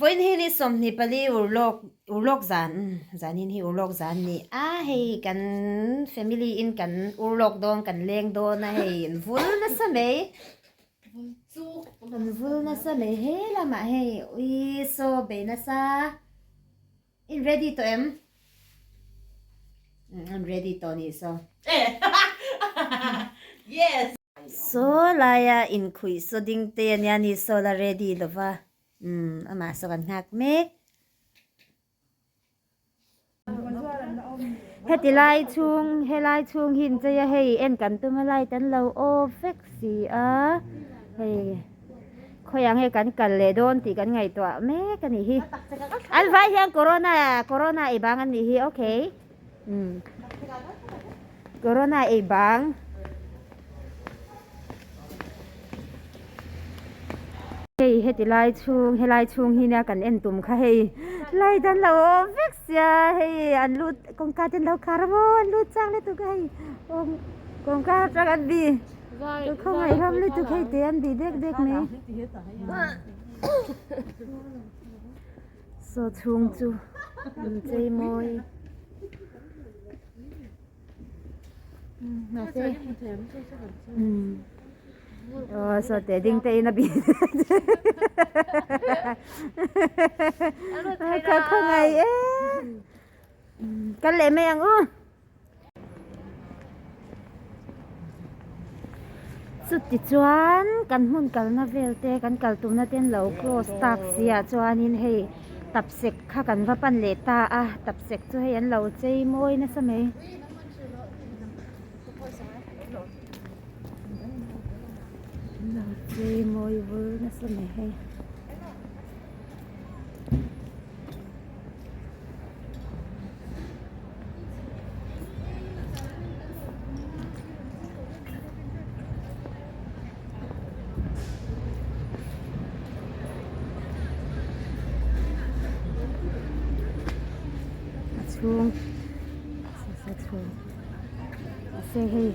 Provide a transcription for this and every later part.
Vawiin hi ni 24 urlawk urlawk zan zanin hi urlawk zan ni a hei kan family in kan urlawk dawn kan leng dawn a hei an vul nasa mai an vul nasa mai he lamah hei ui saw bei nasa in ready tawh em an ready tawh nih saw yes Saw laia inkhuih saw ding te ania ni saw la ready lova umm amah saw kan nghak mek. Heti lai chhung helai chhung hi inchei a hei en kan tum a light an lo off vek si a hei khawiah nge kan kal leh dawn tih kan ngaihtuah mek a nih hi an vai hian corona corona ei bang an nih hi okay umm. Corona ei bang. Hei heti lai chhung helai chhung hi nia kan en tum kha hei light an lo awm vek sia hei an lut kawngka te an lo khar a maw an lut chang lutuk a hei kawngka atang an bi khawngaih hlawm lutuk hei te an bi dek dek mai saw chhung chu an chei mawi. Aw saw teh ding te in a bih ka khawngaih e kal leh mai ang u chuti chuan kan hmun kalna vel te kan kal tumna te an lo close tak si ah chuanin hei tapsek kha kan va pan leh ta a tapsek chu hei an lo chei mawi nasa mai. An lo chei mawi vur nasa mai hei. A chhung a chhung mahse hei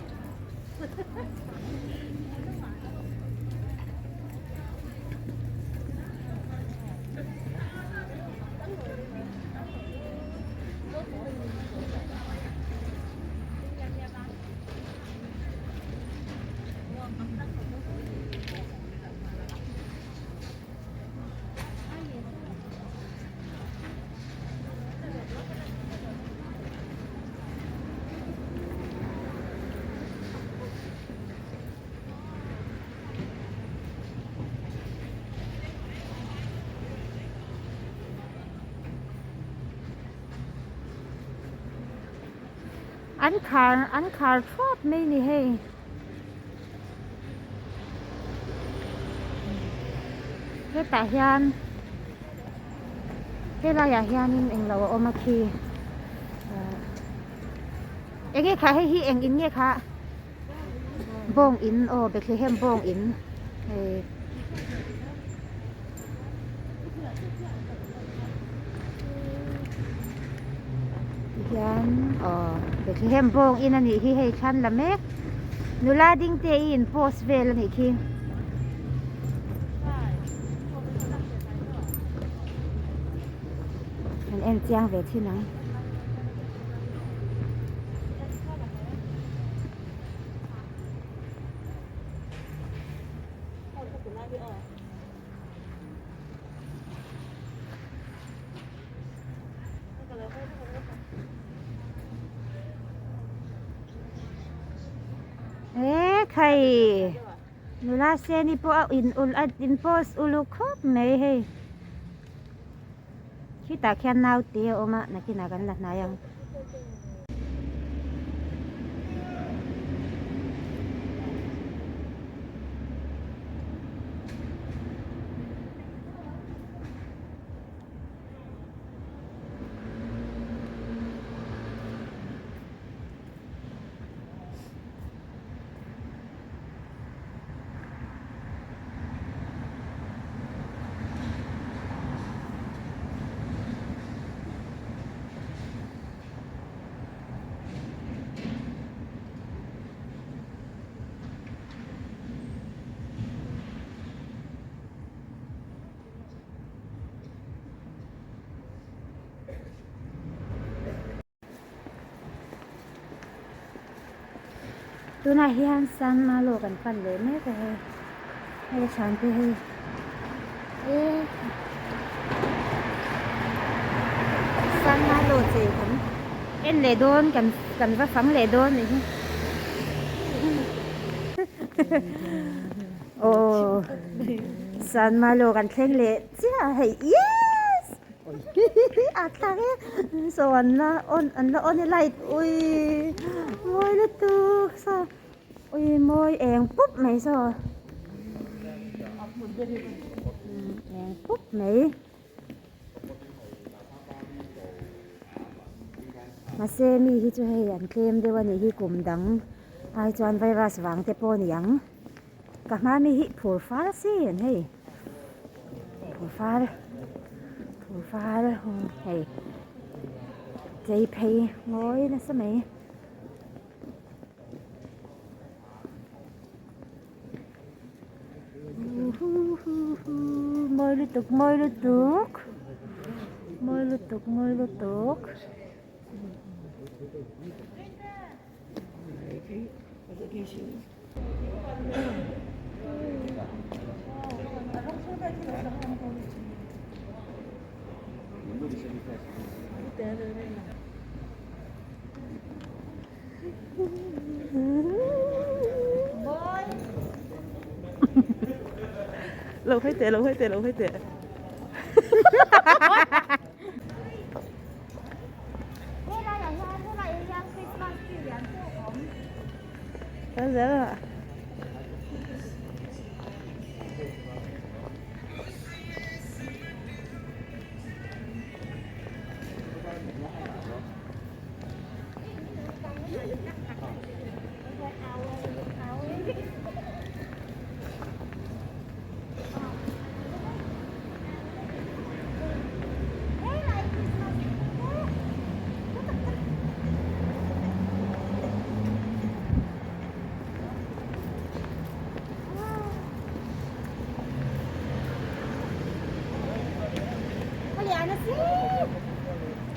An khar an khar thuap mai ni hei. Hetah hian helaiah hianin englo a awm a khi ah enge kha hei hi eng in nge kha bawng in aw Bethlehem bawng in hei. Tihian aw Bethlehem bawng in anih hi hei thlan la mek nula ding te i in post vel anih khi. Kan en chiang ve thin ang. E khai nula seni pawh a in ul a in post uluk khawp mai hei khitah khian naute a awm a nakinah kan la hnai ang. Tunah hian San Malo kan pan leh mek a hei. Hei a thian te hei e San Malo chei kan en leh dawn kan kan va fang leh dawn nih hi. Aw San Malo kan thleng leh chiah a hei yes a thlak e saw an la on an la on e light ui mawi lutuk saw ui mawi eng pup mai saw eng pup mai. Mahse mi hi chu hei an tlem deuh a nih hi kum dang ai chuan virus vang te pawh a ni ang ka hma mi hi phur fal si an hei phur fal phur fal hei chei phei ngawi nasa mai. Mawi lutuk mawi lutuk mawi lutuk mawi lutuk. Lo hawi teh lo hawi teh lo hawi teh. Kal zel a.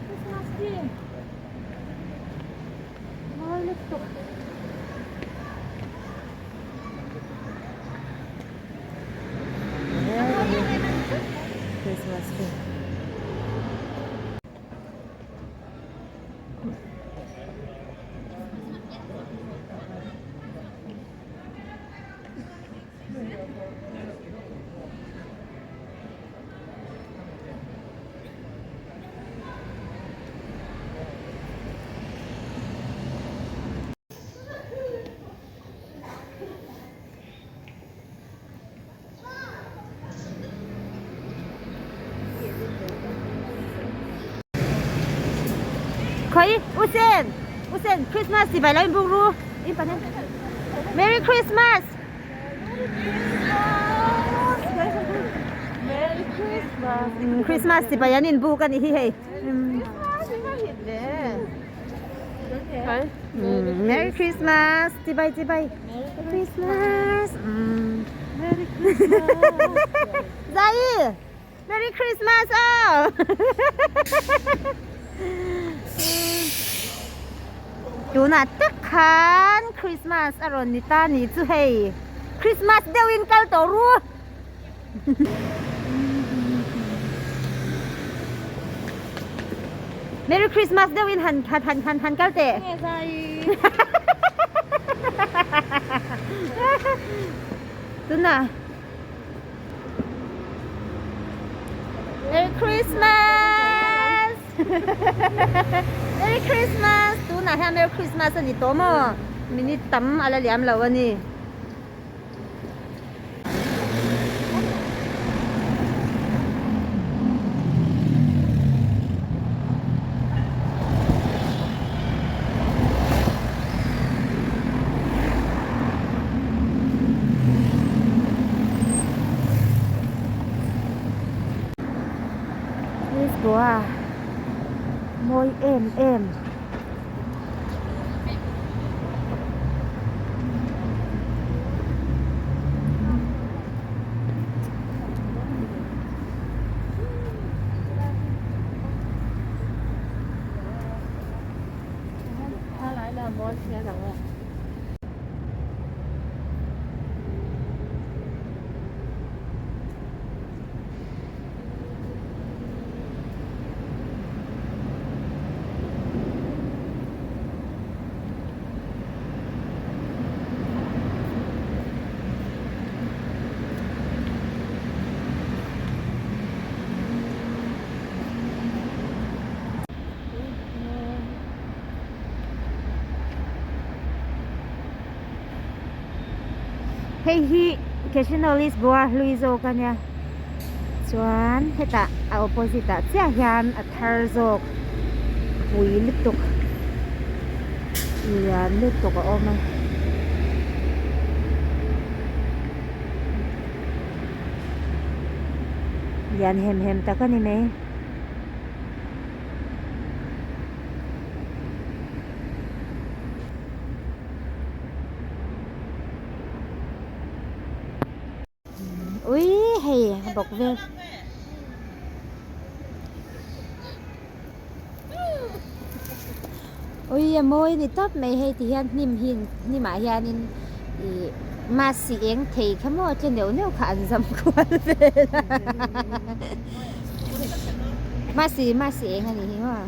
Christmas tree mawi lutuk Christmas tree Khawi Usen Usen Christmas chibai lo in buk ru in panen Merry Christmas Christmas chibai an inbuk a nih hi hei. Merry Christmas chibai chibai Christmas Merry Christmas Zai Merry Christmas aw Tunah tak khan Christmas a rawn ni ta ni chu hei Christmas deuhin kal tawh ru Merry Christmas deuhin han han han han han kal teh Tunah Merry Christmas! Merry Christmas! Tunah hian Merry Christmas a ni tawh maw? Minute tam a la liam lo a ni. Lisboa mawi em em. Hei hi Casinolis Goa hlui zawk a nia chuan hetah a opposite ah chiah hian a thar zawk pui lutuk lian lutuk a awm a. Lian hem hem tak a ni mai. Ui hei a bawk vel ui a mawi ni tawp mai hei ti hian hnim hi hnim ah hianin ih masi eng thei kha maw tle neuh neuh kha an zam kual vel a masi masi eng a nih hi maw.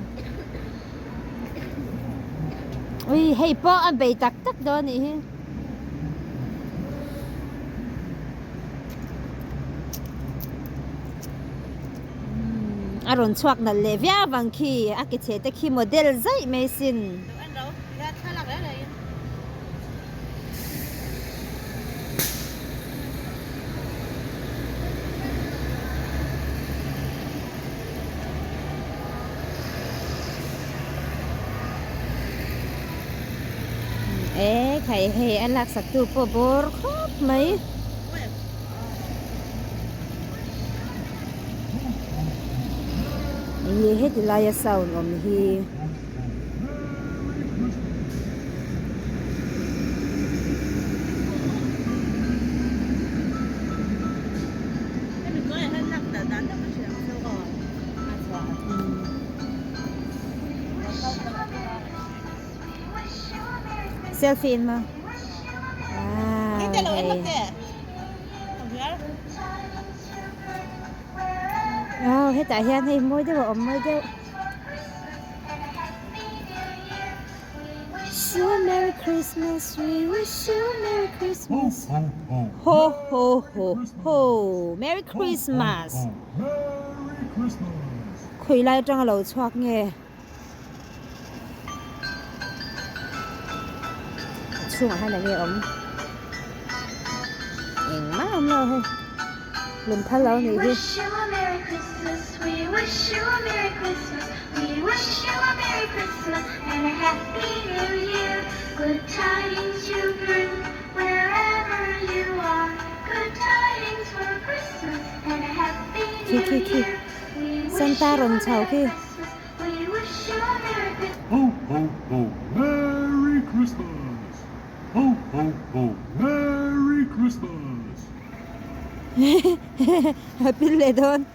Ui hei pawh a bei tak tak dawn a nih hi. A rawn chhuak nalh leh viau vang khi a ke chhe te khi model zaih mai sin. E khai hei a laksak tu pawh bawr khawp mai. Ih heti laia sound awm hi. Selfie in ma. Ah, hei. Oh, hetah hian hei mawi deuh a awm mawi deuh. Wish you a Merry Christmas, we wish you a Merry Christmas. Ho, ho, ho. Ho, ho, ho, ho. Merry Christmas. Ho, ho, ho. Merry Christmas. Khawi lai atanga lo chhuak nge? A chhungah hian enge awm? Engmah a awm lo hei. Lungphal lo nih hi. Khi khi khi Santa rawn chho khi. Ho ho ho Merry Christmas Ho ho ho Merry Christmas. A pil leh dawn.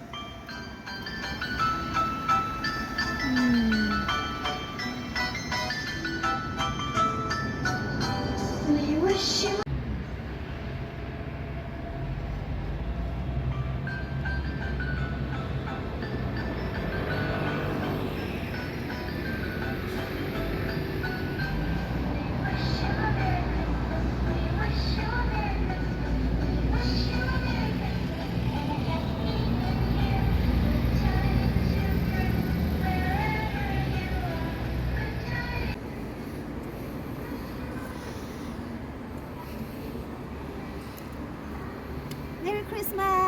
Merry Christmas!